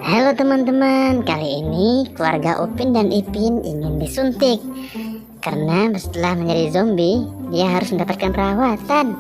Halo teman-teman, kali ini keluarga Upin dan Ipin ingin disuntik karena setelah menjadi zombie, dia harus mendapatkan perawatan.